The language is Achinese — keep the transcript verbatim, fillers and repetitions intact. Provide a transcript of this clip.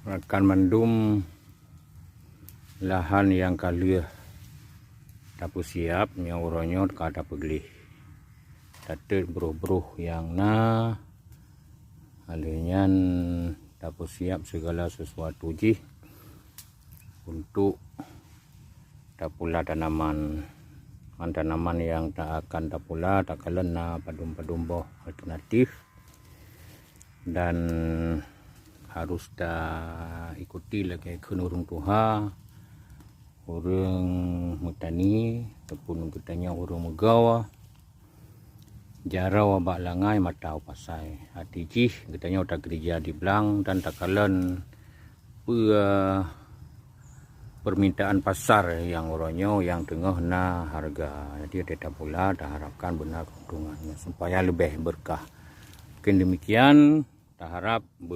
Rakan mandum, lahan nyang ka lheueh tapeusiab nyoe uroe nyoe ka tapeugleh. Tatet broh-broh nyang na, lheueh nyan tapeusiab segala sesuatu jih untuk tapula tanaman. Ngon tanaman nyang ta akan tapula, takalon na padum-padum boh alternatif dan harus taikuti lagèe kheun ureueng tuha, ureueng meutani ataupun geutanyoe ureueng meugawa, jaroe bak langai mata u pasai. Arti jih geutanyoe takeurija di blang dan takalon peue permintaan pasar nyang uroe nyoe nyang teungoh na hareuga. Jadi, watèe tapula taharapkan beuna keuntungan supaya leubeh beurkah. Mungkin demikian, taharap